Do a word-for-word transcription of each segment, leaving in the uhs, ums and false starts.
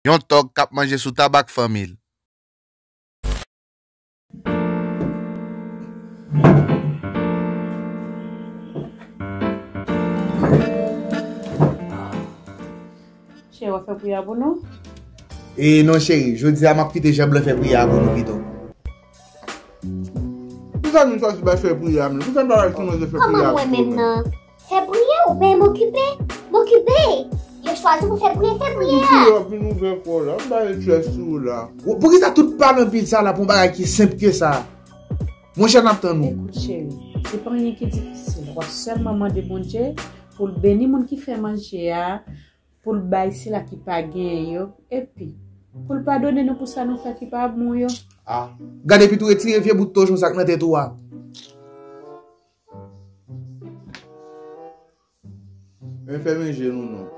Yon tòg k ap manje sou tabak fanmi l. Cheri, w ap fè priyè pou nou? E non cheri, jodi a m ap kite Jan Blan fè priyè a pou nou pito. Poukisa nou chwazi bay fè priyè a menm? Poukisa nou pa bay ti manzè fè priyè a pito menm? Fè priyè ou ben m okipe? M okipe. Yo chwazi pou fè priyè, fè priyè a. Ou vin ouvè kò la, m bay chè sou ou la. Poukisa tout pale anpil sa la pou yon bagay ki senp ke sa? Monchè n ap tann ou. Ekout cheri, se pa anyen ki difisil. W ap sèlman mande Bondye pou l beni moun ki fè manje a, pou l bay sila ki pa genyen yo, epi pou l padone nou pou sa nou fè ki pa bon yo. Ah, gade epi tou retire vye bout tojon sa k nan tèt ou a. Men fèmen je nou non.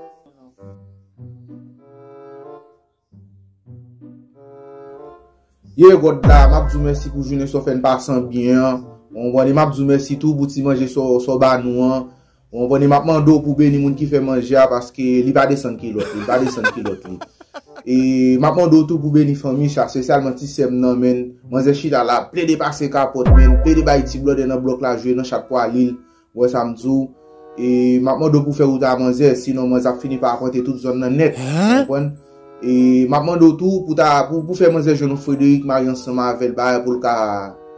Ye God la, m ap di w mèsi pou jounen sa w fè n pase an byen an. Ou konprann? E m ap di w mèsi tou pou ti manje sa w sa w ba nou an. Ou konprann? E m ap mande w pou beni moun ki fè manje a, paske li pa desann kilòt li, li pa desann kilòt li. E m ap mande w tou pou beni fanmi sa, espesyalman ti sè m nan, men manzè chita la ap plede pase kapòt, men plede bay ti blòdè nan blòk la jwe nan chat pwa lil. Ou wè sa m di w? E m ap mande w pou fè wout a manzè, sinon manzè ap fini pa apante tout zòn nan nèt. Ou konprann? E m ap mande w tou pou ta, pou, pou fè manzè jwenn yon Frederick, marye ansanm avè l, bagay pou l ka,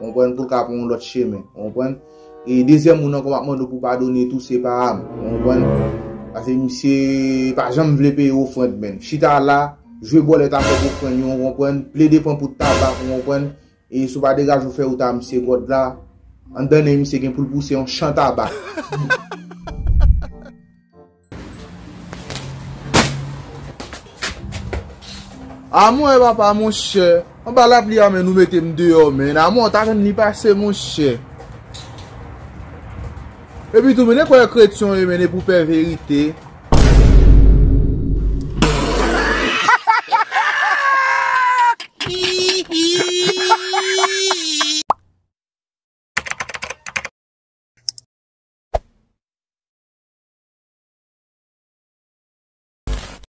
ou konprann, pou l ka pran yon lòt chemen. Ou konprann? E dezyèm moun ankò m ap mande w pou padone tou, se para m. Ou konprann? Paske misye pa janm vle peye ofrann, men chita la, jwe bòlèt avèk ofrann yo, ou konprann? Plede pran poud tabak, ou konprann? E si w pa degaje w fè wout a misye God la, anndan nen misye gen pou l pouse yon chan tabak. A mwen papa monchè, anba lapli a men nou mete m deyò men, a mwen w ta tann li pase monchè. Epi tou men e kwè kretyon ye men e pou pè verite.